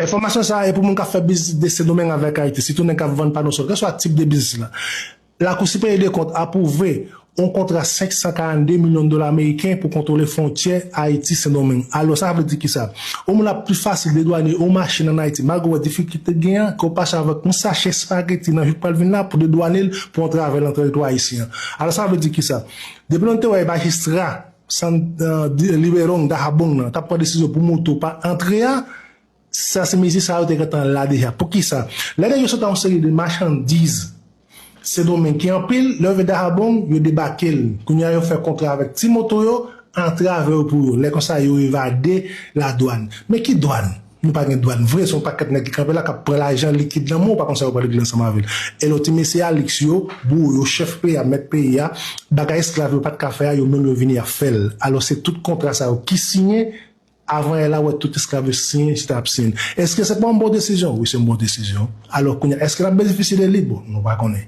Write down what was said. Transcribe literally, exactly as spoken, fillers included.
Enfòmasyon sa a e pou moun k ap fè biznis de Sendomeng avèk Ayiti, sitou nèg k ap vann pano solè, kèlkeswa tip de biznis la. Lakou Siperyè de Kont apwouve yon kontra senk san karannde milyon dola ameriken pou kontwole fwontyè Ayiti-Sendomeng. Alò, sa vle di kisa? Yon moun ap pli fasil dedwane yon machin ann Ayiti, malgre w wè difikilte k genyen an, ke w pase avèk yon sachè espageti nan jou k pral vin la pou dedwane l pou yon travèl nan teritwa ayisyen an. Alò, sa vle di kisa? Depi lè nou te wè majistra San, Liberong, Dahabong nan, t ap pran desizyon pou moto pa antre a, sa se mezi sa yo te gentan la deja. Poukisa? Lè nèg yo sot a yon seri de machandiz Sendomeng ki anpil, lè yo rive Dahabong, yo debake l. Kounye a, yo fè kontra avèk ti moto yo, antrave yo pou yo. Lè konsa, yo evade ladwàn. Men ki dwàn? Nou pa gen dwàn vre, se yon pakèt nèg ki kanpe la, k ap pran lajan likid nan men w, pa konsa yo pran likid ansanm avè l. E lòt ti mesye Alix yo, bou yo, chèf peyi a, mèt peyi a, bagay esklav yo pa t ka fè a, yo menm yo vini ap fè l. Alò, se tout kontra sa yo ki siyen, avan yè la, w wè tout esklav yo siyen, chita ap siyen. Èske se pa yon bon desizyon? Wi, se yon bon desizyon. Alò, kounye a, èske n ap benefisye de li? Bon, nou pa konnen.